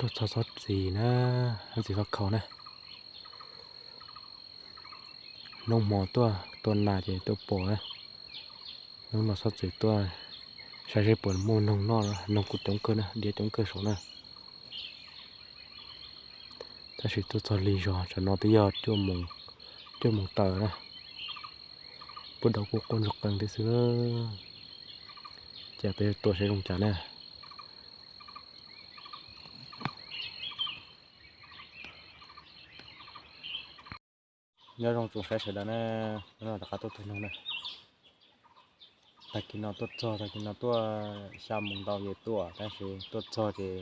Tuaj txog txhob txwm na, txhob txwm txhob khaus na. Hnub hmo tuaj tua nas ces tuaj pom na. Hnub no txhob txwm tuaj saib seb puas muaj noog noj, noog kuj coob kawg na, diav coob kawg saud na. Tab sis tuaj txog lig zog, tsam no twb yog cuaj moos taws na. Pub dau kuj quaj ntsuag qees thiab xwb. Ces peb tua saib zoo cas na. Nyob zoo tsoom saib sawv daws na, hnub no rov qab tuaj tua noog na. Tag kis no tuaj txog, tag kis no tuaj xya moos ntau ces tuaj, tab sis tuaj txog ces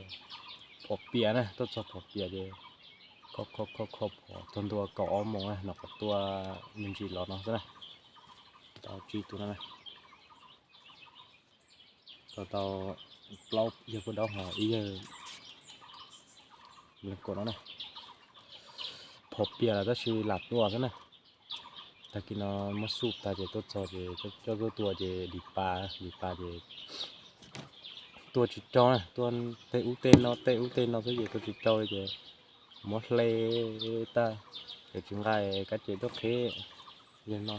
phom piam na, tuaj txog phom piam ces kho kho kho kho phom txog ntua kaum ob moos na, no qhov tua me ntsis los no xwb na. Tau tsib tug no na. Tau, tau plaub yawg pub daub ho ib yawg leej kaum no na. Phom piam lawm tab sis lam tua xwb na. Tag kis no muab xuj tag ces tuaj txog ces coj tuaj tua ces dim pa, dim pa ces tua tsis raug na, tua tej ub tej no tej ub tej no xwb ces tua tsis raug li ces muab hle tag, ces tsis nqa kab ces tuaj qhib yawg no.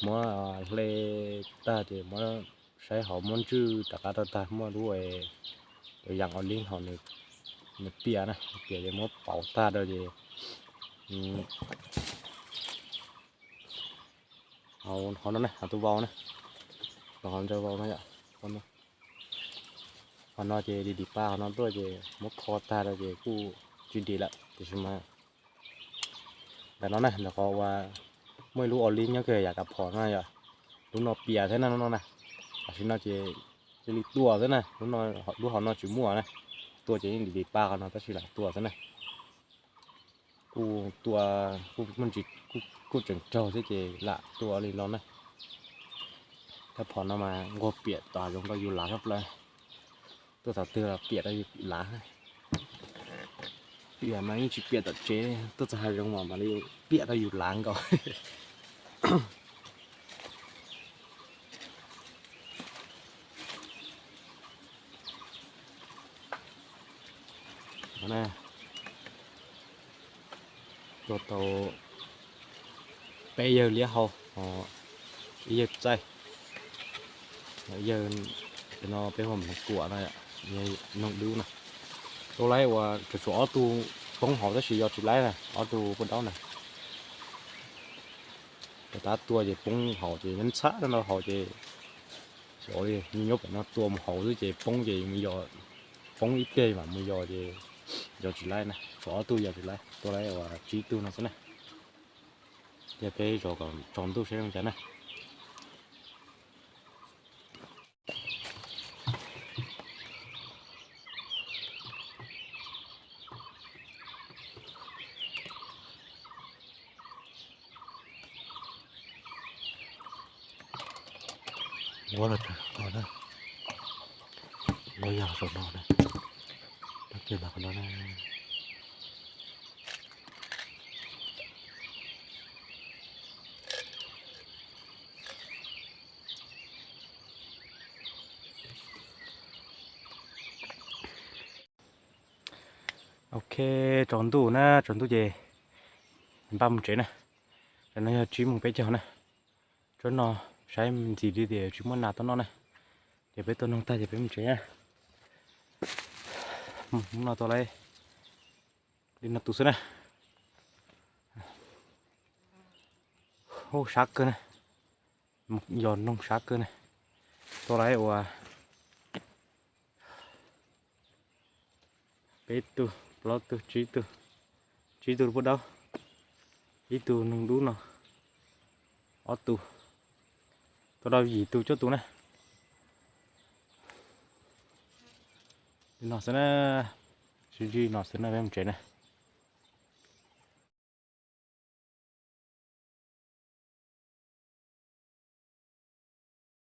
Muab hle tag ces muab saib hauv muab ntswj rov qab rau tag muaj lub cov yas o li hauv nws piam na, piam ces muab pauv tag rau ces hauv no na, hauv tus vau na, hauv ntsa vau no yom. Qhov no ces dim dim pa qhov no tuaj ces muab kho tag rau ces kuj tsis dim lawm tiam sis mas ntawm no na, ntawm qhov uas muaj ib lub o li nyob kiag yam kav phom no yom, lub no piam thiab na lub no na. Tam sim no ces cia li tua xwb na, lub hauv no tsis muaj na, tua ces yeej dim dim pa qhov no tab sis lam tua xwb na. Kuj tua, kuj muaj ntsis, kuj tseem raug thiab ces lam tua li no na. Thaj phom no mas nquag piam tom hav zoov rau yus lav tshaj plaws. Tuaj thaum twg los piam rau yus lav. Piam mas yeej tsis piam tom tsev, tuaj txog hav zoov mas mam li piam rau yus lav nkaus. Tua tau peb yawg liab hau, ib yawg txaij, ib yawg no peb hu ua noog kuam no, noog dub no. Tua laib uas tsuas tshuav ob tug poob hauv tab sis yos tsis laib na, ob tug poj daub na. Tab tua ces poob hauv ces nyob ntxhab rau ntawm hauv ces xyov li, nyob pem no tua mus hauv xwb ces poob ces mus yos, poob ib teg mam mus yos ces yos tsis laib na, tshuav ob tug yos tsis laib, tua laib uas tsib tug no xwb na. Yog peb zov kom tsaus ntuj saib zoo cas na. Ua los tag no na, ua yog saum no na, tab kiag ntawm qhov no na. Ok, tsaus ntuj na, tsaus ntuj ces npaj mus tsev na. Tam no yog tsib moos peb caug na. Tsob no saib ntxim li tias tsis muaj nas tuaj noj na. Ces peb tua noog tag ces peb mus tsev na. Hnub no tua laib li no tus xwb na. Ub, sab kawg na. Yos noog sab kawg na. Tua laib uas peb tug, plaub tug, tsib tug, tsib tug poj daub, ib tug noog dub no, ob tug, tua rau yim tug cuaj tug na. Li no xwb na, sib ntsib no xwb na, peb mus tsev na.